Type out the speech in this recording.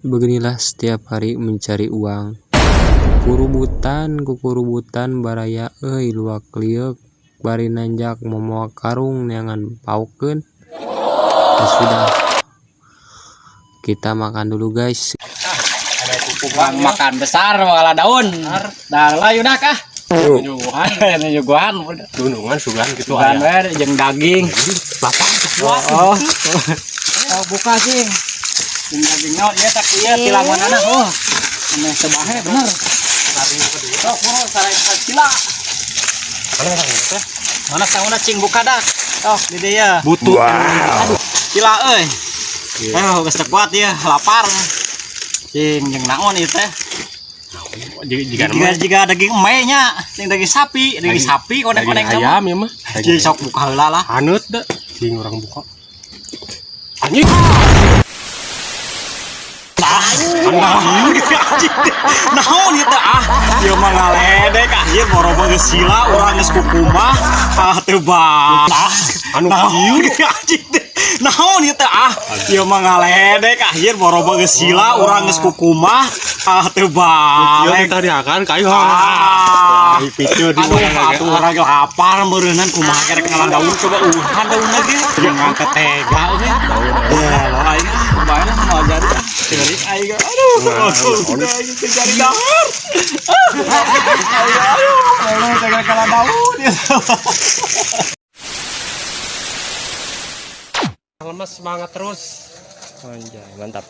Beginilah setiap hari mencari uang. Kukurubutan, kukurubutan baraya euy luak lieuk bari nanjak momoa karung neangan paokeun. Ya sudah. Kita makan dulu guys. Bang makan besar malah daun. Dah lah yudah kah? Nyuguhan, nyuguhan. Dunungan sugan gitu Sugan aya. we jeung daging. Bapak Oh. Oh, buka sih. Jeung daging naon ieu tak ieu tilangonana oh. Ane sebahe bener. Sok buru sarai sila. Mana orang ini teh? Mana sauna cing buka dah. Sok di dieu. Butuh. Aduh, sila euy. Eh, geus teu kuat ieu, lapar. Cing jeung naon ieu teh? Jika Jika jika daging embe nya, jeung daging sapi, daging sapi koneng-koneng daging ayam ya mah. Cing sok buka heula lah. Haneut da. Cing orang buka. Anjing. Naon ieu teh ah? Ieu mah ngaledek ah, ieu boro-boro geus sila urang geus kukumah. Ah teu ba. Anu Naon anjing teh? Naon ieu teh ah? Ieu mah ngaledek ah, ieu boro-boro geus sila urang geus kukumah. Ah teu Ieu balik. tadi akan kayu. Ah. Ai piceun di Aduh, mana atuh urang ge lapar meureunnan kumaha rek ngalah daun coba uhan daunna ge. Jangan ketega euy. Ya, lo aing ah, bae lah moal jadi ah. Ceurik aing aduh, aduh, aing teu jadi dahar. Aduh, aduh, teu ngalah daun ya. Lemes semangat terus. Anjay, mantap.